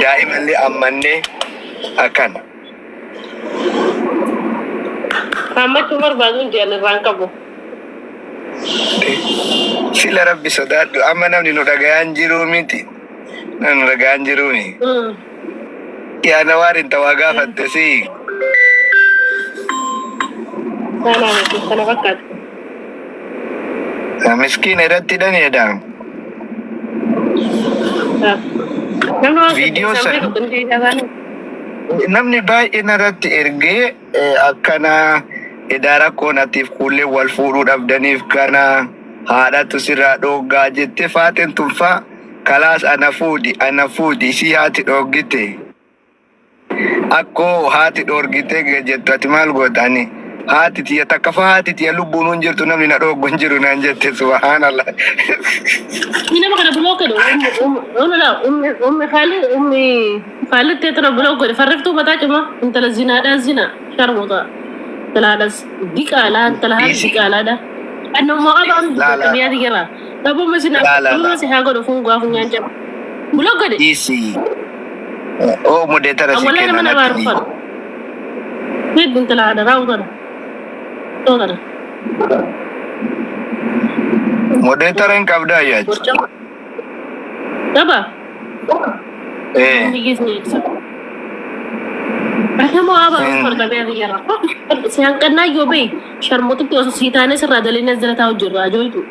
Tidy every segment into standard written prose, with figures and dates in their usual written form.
Daa'imallee ammannee akkana. Hammachuu barbaadu hin jedhan irraan qabu. Sila rabbi sodaadhu amma namni nu dhagayaan jiruu miti. Namni nu dhagayaan jiruu mi. Yaa nawaar inta waa gaafatte si. Kanaa miti kana fakkaata. Miskiina irratti hidhaniidha. Namni waan Viidiyoo gadhiisan san beeku hundi isaanii. namni baay'een irratti ergee akkana edaa rakkoon atiif kuullee wal fuudhuu dhabdaniif kana haadhatu sirraa dhooggaa jette faaxeen tunfaa kalaas ana fuudhi ana fuudhi isii haati dhooggite. Akkoo haati dhoorgitee jettu ati maal goota ani haati tiyya takka fa haati tiyya lubbuun hin jirtu namni na dhooggu hin jiru naan jette subhaanallah. Ni nama kana block godhe ummi ummi Khalid ummi Khalid teetana block godhe farriftuu mataa cima intala zinaadhaa zina sharmuuta intala haadhas diqaalaa intala haadha Dhiisi. diqaalaadha. Annummaa qabaan Laa laa biyyaa jira. Dhabuma si laa laa dhabuma laa si haa godhu fuun funyaan jaba. Block godhe. dhiisi. Oo mudeetara si Awwaala kenna nama nama natti dhiisi. arfan. Hedduu intala haadha raawwatan. Tootana. Mudeetara hin qabdaa yaach. Borcama. Daba. Eh. Nama waa baruuf farqabee jira. Si hanqannaa yoo bahe sharmuuxitti osoo sii taane sirraa daliin as jala taa'u jirra ajooytu.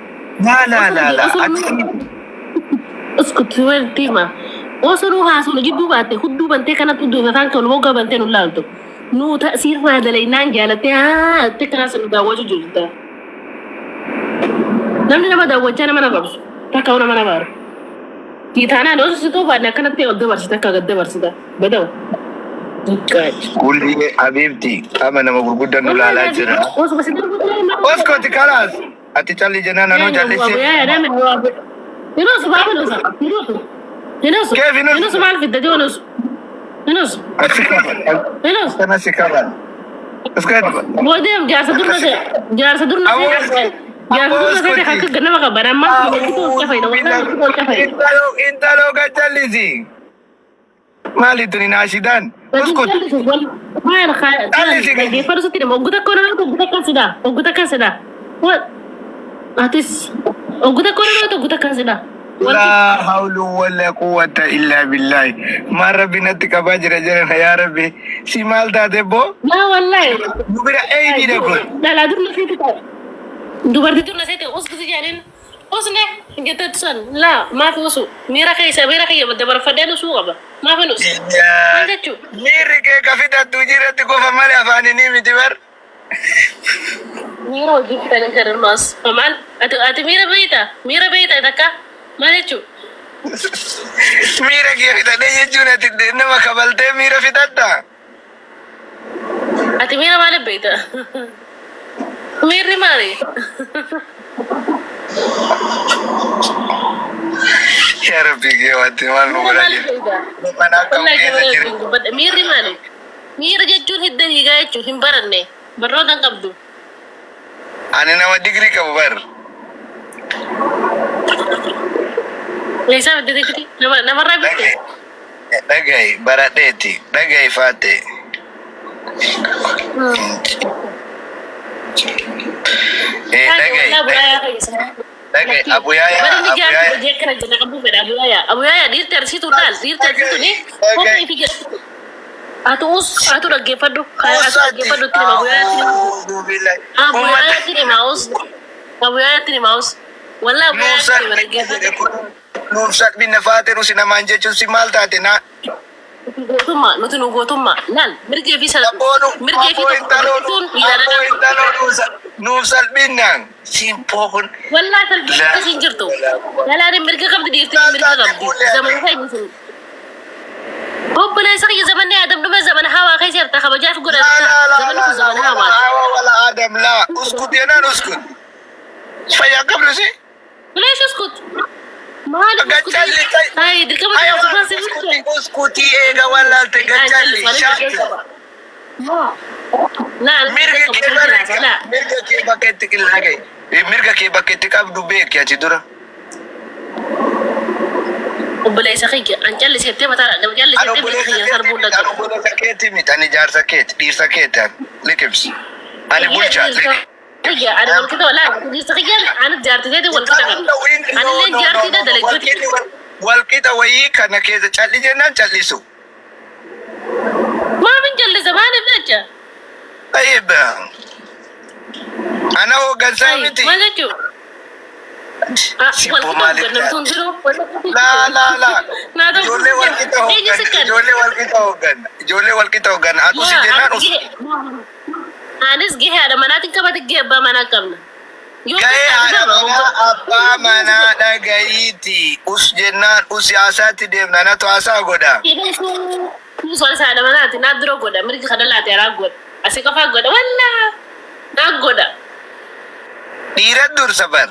Laa laa laa laa ati Uskut wanti hima. Osoo nu haasofnu jidduu baatte hudduu bantee kanatti hudduu afaan kan moggaa bantee nu laaltu. Nu sirraa dalaynaan jaalattee haa itti kanas nu daawwachuu jirta. Namni nama daawwachaa nama na qabsu takka nama na baaru. Sii taanaan osoo si ta'uu baanne akkanatti ol dabarsita akka gad dabarsita. Badawu. Diqqaacha. Kulli habiibti qaama nama gurguddaa nu laalaa jira. Osuma si darbu Oskoti kalaas ati calli jennaan anuu jallise. Hinuusu baaba nuusa. Hinuusu. Hinuusu. Keef hinuusu? Hinuusu maal fidda jiru hinuusu. Hinuusu. Asi qaban. Hinuusu. Kana si qaban. Oskoti. Boodeem jaarsa durna ta'e. Jaarsa durna ta'e. Jaarsa durna ta'e akka nama qaban amma kitu ol cafayda. Wallahi kitu ol cafayda. Intaloo intaloo gajjallisi. Maali tuni naashidaan? Uskut. Maal Dhallisi. dhaggeeffadhu sitti dhima. Oggu takka nama oggu takka sidha. Oggu takka sidha. Atis oggu takka nama oggu takka sidha. Laa hawlu wala quwwata illaa billahi. Maal rabbi natti qabaa jira jedhan yaa rabbi. Si maal taate boo? Laa wallahi. Nu bira eeydiidha kun. Dhalaa durna seeti ta'e. Dubartii durna seeti uskusi jedhaniin usne jetteetu san laa maaf usu miira keessa miira kiyya dabarfadheen usuu qaba maaf hin usu. Maal jechuu? Miirri kee ka fidattu jiratti qofa malee afaanii miti bar. Miira hojii fitanii kan hirmaas. Maal ati ati miira beeyta miira beeyta takka maal jechuu? Miira kee fitadhee jechuun ati nama kabaltee miira fitatta. Ati miira maaliif beeyta? Miirri maali? Yaa rabbi kee wanti maal nu Miira godhaa maaliif jiru? beeyta? Mana akkam Wallahi keessa jabana jiru? ittiin dubbadha. Miirri maali? Miira jechuun hidda dhiigaa jechuun hin baranne. Barnoota hin qabdu. Ani nama digirii qabu bar. Eessaa fidde digirii? Nama namarraa bitte? Dhagahi baradheeti dhagahi faatte. Dhagahi dhagahi abuyaayaa Barinni jaarsi abuyaayaa. hojii akkana jenna qabu fedha abuyaayaa. Abuyaayaa dhiirti arsituu dhaal dhiirti arsituu ni kophee fi jedhu. Atu us atu dhaggeeffadhu. Atu dhaggeeffadhu itti hima abuyaayaatti hima. Abuyaayaatti hima us. Abuyaayaatti hima us. Wallaahi abuyaayaatti hima dhaggeeffadhu. Nuuf salphina faate nusi namaan jechuun si maal taate na. Gootummaa nuti nu gootummaa laal mirgee fi sal Abboonu mirgee fi abboo tokko intaloo jechuun abboo intaloo nuuf salphina simpoo kun. Wallaahi salphina akkasii hin jirtu. Dhalaan mirga qabdi dhiirti mirga qabdi. Zamana keenya sun. Obboleessa kiyya zamanni Aadam dhume zamana hawaa keessa jirta kabajaaf La godhatta. la la Zamanni la kun la zamana wala hawaati. hawa wala Adam la uskut jenaan uskut. Fayyaa qabdu si. Leesh uskut. Maaliif uskut? Gachalli Ay dirqama Aywa si si uskuti uskuti eega wallaalte gachalli shaatti. Laa Mirga kee laa barre mirga kee bakka itti qillaa mirga kee bakka itti qabdu beeki ati dura. Obboleessa kiyya an callisettee mataa Ani callisettee mirga obboleessa kiyya keetii sarbuun miti, ani dhaqabu. obboleessa keetii miti, ani jaarsa keeti, dhiirsa keeti ani. Liqimsi. Ani bulchaa. Kiyya kiyya ani wal qixa walaa dhiirsa kiyya ani jaartiteeti wal qixa qabna. Anillee jaartiidha dalachuuti. Walqixa wayii kana keessa calli jennaan callisu. Maafin callisa maaliif jecha? Tayyib. Ana hooggansaa miti. Maal jechuun? Sibboo Wal qixa maaliif hoogganamtu hin jiru. Laa laa laa. Naa ta'u Ijoollee walqixa eenyu hoogganna. sikkan? Ijoollee walqixa hoogganna. Ijoollee walqixa hoogganna. Atu si jennaan us. Anis gahee haadha manaatiin qabate gahee abbaa manaa qabna. Yoo Gahee xiqqaate haadha garba manaa abbaa manaa dhagayiiti. Us jennaan us haasaatti deemna. Anatu haasaa godha. Kuusoon haadha manaati naa dura godha mirgi kana laate araa godha asii qofaa godha wallaa naa godha Dhiira dursa bar.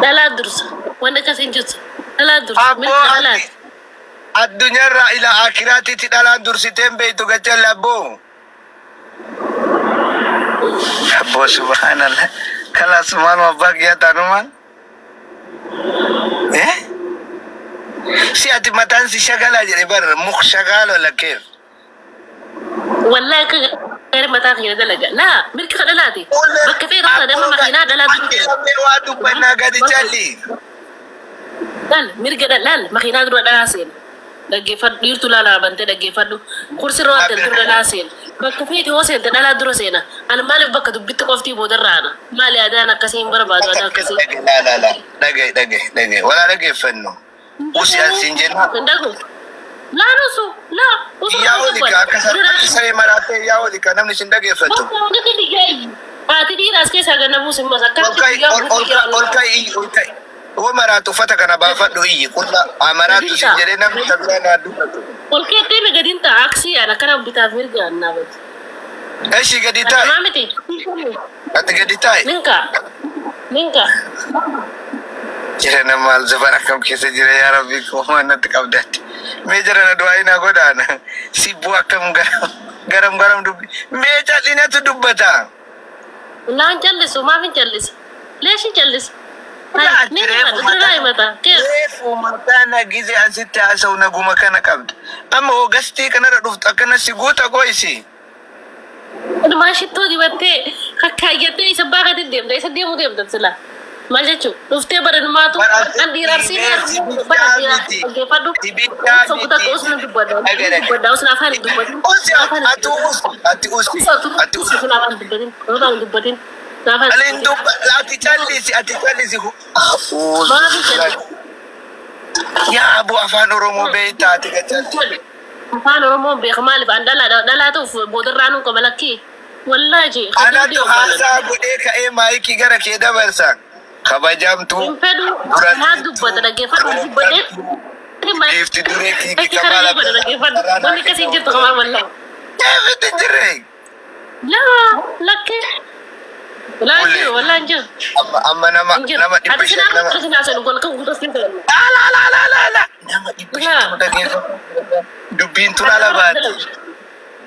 dhalaa dursa wanni akkas hin jirtu dhalaa dursa Abboo mirgi kana laate. Addunyaarraa ila akiraatitti dhalaan dursiteen beektu gachalla abboo. Abboo subhaanallah. Kalaas maaluma abbaa kiyyaa taanumaan. Eh? Si ati mataan si shagalaa jedhe bar muk shagaalo lakkeef. Wallaa akka gaarii mataa kiyya dalaga laa mirgi kana laate bakka feetu kana damma makiinaa dhalaa Ati dursa. sabee waa dubbannaa gadi calli. Laal mirga laal makiinaa dura dhalaa seena. Dhaggeeffadhu dhiirtuu laalaa bantee dhaggeeffadhu. Kursirra waan ta'e dura dhalaa seena. Bakka feeti hoo seente dhalaa dura seena. Ani maaliif bakka dubbitti qoftii boodarra ana? Maali adaan akkasii hin barbaadu adaan akkasii. Laa laa laa dhagaye dhagaye dhagaye walaa dhageeffannu. Usi asiin jenna. Hin dhagu. Laan usu laa usu Yaa olika akka saree maraattee yaa olika namni sin dhageeffatu. Haati dhiiraas keessaa ganna buusin mas Ol akkamitti ka'i guyyaa ol guutuu ol guyyaa ol ka'i ol ka'i. Hoo maraatu uffata kana baafadhu iyyi qulla maraatu sin jedhee namni tabiraa naa dubbatu. Ol keettee mi gadiin ta'a aksii ana akkana bitaaf mirga annaa batu. Eshi gadi taa'i. Maa miti. Ati gadi taa'i. Ninka. Ninka. Jira nama maal zafan akkam keessa jira yaa rabbi komaa natti qabdatti. Mee jira na du'aa ina godhaana. Sibboo akkam garam garam garam dubbi. Mee cal'inatu dubbata. Naan callisu maaf hin callisu? Leesh hin callisu? Ni himata dura himata. Reefu mataa na gize asitti haasa'u naguma kana qabda. Amma hoogastii kanarra dhuftu akkana si guuta qo'isi. Dhumaa shittoo dibattee kakkaayyattee isa baakatti deemta isa deemuu deemta sila. Maal jechuun dhuftee bareedumaatu an dhiirarsii bara dhiiraa dhaggeeffadhu. Sokuta osoo dubbadha dubbadha osoo afaan hin dubbatin. Usi ati usi ati usi ati usi. Osoo afaan hin dubbatin osoo hin dubbatin. Alin dubba ati callisi ati callisi. Maaf hin callisu? Yaa abu afaan Oromoo beektaa ati gachalli. Afaan Oromoon beeka maaliif an dhalaa dhalaa ta'uuf boodarraa nuun qaba lakkii. Wallaahi jee. Anatu haasaa godhee ka'ee maayikii gara kee dabarsa. Kabajamtuu. Hin fedhu naa dubbata dhaggeeffadhu dubbadhee. Giifti duree kiiki Bakki kana kamaala. dubbata dhaggeeffadhu. Wanni akkasii hin jirtu kamaa wallaahi. Deebitti jirre. Laa lakkee. Walaa hin jiru walaa hin jiru. Amma amma nama Hin jiru. nama Ati 500 sinaa nama. ati sinaa sun golka guutuu siin ta'e. Laa laa laa laa laa laa. Nama 500 dhageeffatu. Dubbiin tun ala baati.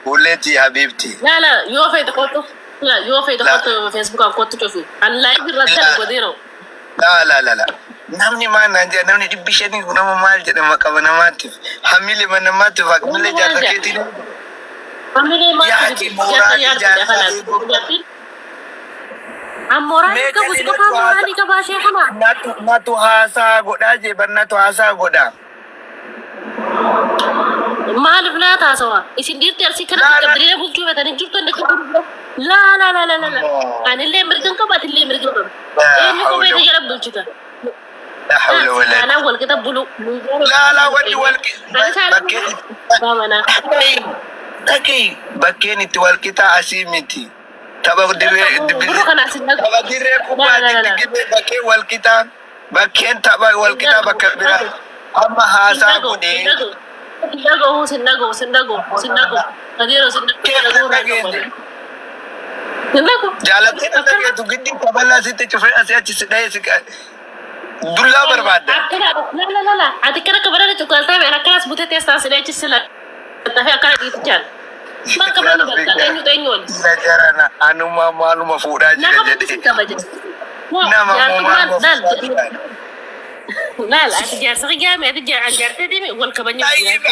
Ulleetii habiibti. Laa laa yoo feete kottu. Laa yoo feete kottu feesbuukaan kottu cufi. An laayif irratti kan godheera. Laa laa laa laa. Namni maal naan jedha namni 500 kun nama maal jedhama qaba namaatiif. Hamile namaatiif hamilee jaarsa keetii. Hamilee maal Yaaki mooraalii jaarsaa eeguu. Ammooraan qabu si qofaa mooraalii qabaa ishee kana. Natu natu haasaa godhaa jee bar natu haasaa godhaa. Maaliif naa taasawa? Isin dhiirti arsii kanatti qabdilee bulchuu feetanii jirtu inni akka laa laa laa laa laa laa. Anillee mirga qaba atillee mirga qaba. Eenyu kophee ta'e jala bulchita. La hawla wala Aanaan wal qixa bulu. Laa laa wanni wal bakkeen Baamanaa. dhaqii bakkeen itti wal qixa asii miti. Tapha dirree Gurra kana asin dhaqu. tapha dirree kubbaatti dirree bakkeen wal qixa bakkeen tapha wal qixa bakka biraa amma haasaa godhee Sin dhaga'u sin dhaga'u sin dhaga'u sin dhaga'u. Adeero sin dhaga'u. Sin dhaga'u. Jaalattee na dhageetu giddi kaballaa sitti cufee asii achi si dhahee si dullaa barbaadda. Akkana la la la la ati akkana kabara cuqqaaltaa bee akkanas butee teessaa si achi si lattafee akkana dhiitichaan. Maal kabara nu galta eenyu eenyu wali. Jira jarana anuma maaluma fuudhaa jira Nama jedhee. sin kabaja. Nama Jaartummaan maaluma laal fuudhaa jira. Laal ati jaarsa kiyyaa ati jaartee deeme wal kabajnee Tayyib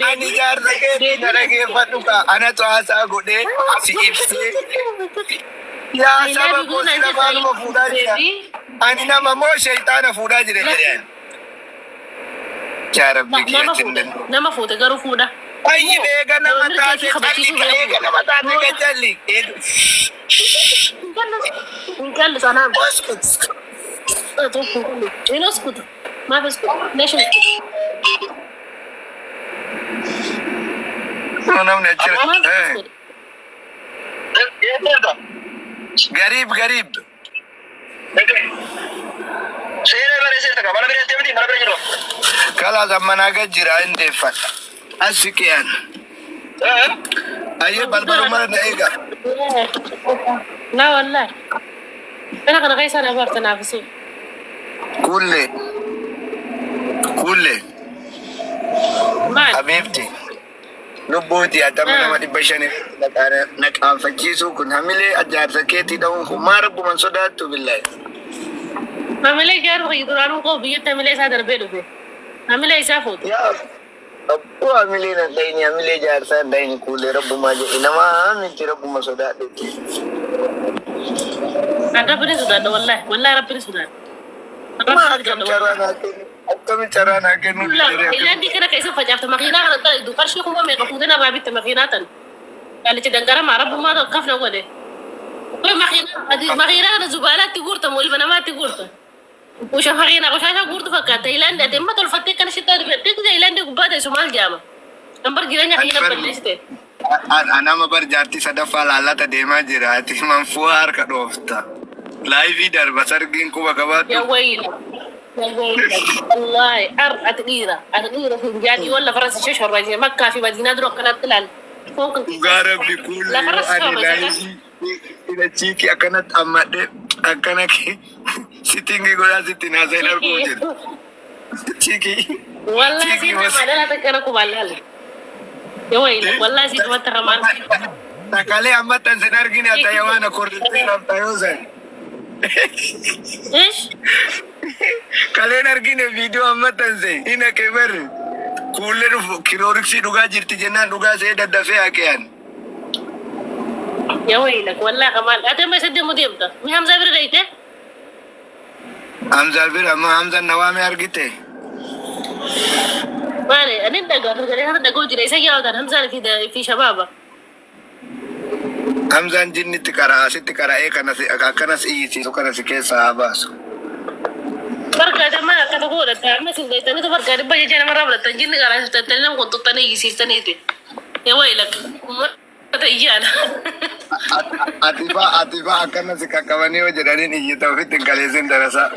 ani jaarsa keetii na dhageeffadhu kaa anatu haasaa godhee si ibsee yaa saba koo si lafaanuma fuudhaa jira. Ani nama moo shayxaana fuudhaa jira jedheen. Yaa Rabbi kiyya Nama sin fuute danda'u. nama fuute garuu fuudha. Tayyib eega Nama nama mirga taate ishee calli kabachiisuu ka eega beeku. nama taate ka calli. Eega. Hin callisu anaaf. Uskut. Hin uskutu. Maaf uskutu? Leesh uskutu. Namni achira. Maaf uskutu? Gariib gariib. Kalaas amma naga jira hin deeffadha. As siqiyaan. Ayyee balbaluma na eega. Laa wallaahi. Kana kana keessa na barta naaf isin. Kuullee. Kuullee. Maal? Habiibti. Lubbuuti atama nama 500 na qaanfachiisuu kun hamilee jaarsa keetii dha'uun kun maa rabbuman sodaattu billaahi. Hamilee jaarsa kiyya duraanuu koo biyyatti hamilee isaa darbee dhufe. Hamilee isaa fuute. Yaa abboo hamilee na dhayini hamilee jaarsaa hin dhayini kuullee rabbumaa jedhi namaa miti rabbuma sodaadhutti. An rabbi ni sodaadha wallaahi. Wallaahi rabbi ni sodaadha. Maa akkam carraa naa kennu akkami carraa naa kennu didere akkami. Taayilaandii kana keessa facaafte makiinaa kana dalagu qarshii kuma meeqa fuutee narraa bitte makiinaa tan. Qaalicha danqaramaa rabbummaa tokko kafna godhe. Koi makiinaa makiinaa kana zubaalaatti guurta moo ilma namaatti guurta? Usha makiinaa qoshaashaa guurtu fakkaata. Taayilaandii ati amma tolfattee kana shittaa dibattee Taayilaandii gubbaa teessu maal jaama? Kan bar jireenya Ani kiyya bar balleessite. Anama bar jaartii sadaffaa laallata deemaa jira. Ati manfuuhaa harka dhoofta. Laayivii darba sargiin quba qabaadhu. Yaa wayila. Yaa wayila. Wallaahi ar ati dhiira. Ati dhiira finjaan yoo lafarra si shororraise Makkaa fi Madiinaa dura akkanatti ilaali. Foon kan Dhugaa rabbi kuullee lafarra yoo si ani shororraise. laayivii ila chiikii akkanatti ammadhe akkana sitingii godhaa sitti naasa'in arguu jira. Chiikii. Wallaahi Chiikii siin was. namaa dhala takkana kubaan laale. Yaa wayila. Wallaahi siin namatti ramaan. Takalee ammattan sin argine atayawaana korrittee rafta yoo san. Ish. Kaleen argine viidiyoo ammattan se hin haqe barri. Kuullee dhufu kirooriksii dhugaa jirti jennaan dhugaa see daddafee haqean. Yaa wayila. Wallaahi kamaan. Ati amma isa deemu deemta. Mi Hamzaa bira deeyte? Hamzaa bira amma Hamzaan na waame argite. Maali ani dhagaa sagalee kana dhaga'u jira isa yaa'uudhaan Hamzaan fi fi shabaaba. Hamzaan jinnitti qaraa asitti qara'ee kanas akkanas iyyisiisu kana si keessaa haa baasu. Bargaa amma akka tokko godhatta amma isin beektaniitu bargaa dhibba jecha namarraa fudhattan jinni qaraasiftanii nama qunxuxxanii iyyisiistaniiti. Yaa wayilak uummata iyyaadha. Ati faa akkana si qaqqabanii yoo jedhaniin iyyita ofitti hin kaleessin darasaa.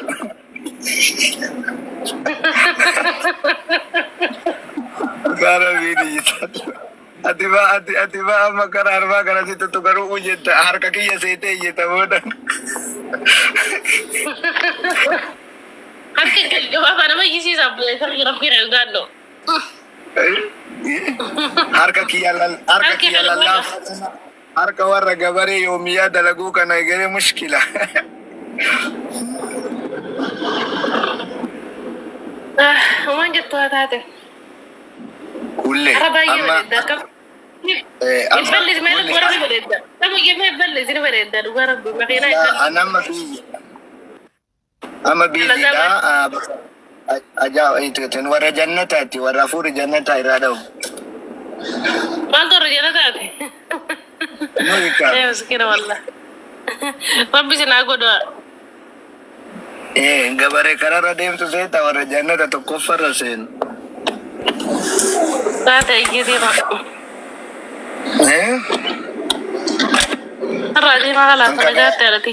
Dhugaa rabbiin iyyita. Ati faa amma karaa arbaa kana si tuttu garuu jetta harka kiyya seetee iyyita booda. Harka gabaabaa nama iyyisiisa rabbii gaadho. Harka kiyya lallaafaa harka warra gabaree yoomiyyaa dalaguu kana egeree mushkila. Waan jettu haa taate. Kullee Har'a baay'ee amma bareedda akkam. Amma Bal'isi mee kullee dhugaa rabbi bareedda. Nama iyyee bal'isi ni bareedda dhugaa rabbi makiinaa hin An amma biizi amma biiziidha. Ajaa'ibsiisan warra jannataati warra hafuurri jannataa irraa dha'u. Maaltu warra jala taate? Nuyi kaa. Ee miskiina wallah. Rabbi isin haa godhu. Gabaree kararra deemtu seeta warra jannata tokkoffarra seenu. Taate iyyee deema. Eh? Har'a deemaa kalaaf nagaatti haadhati.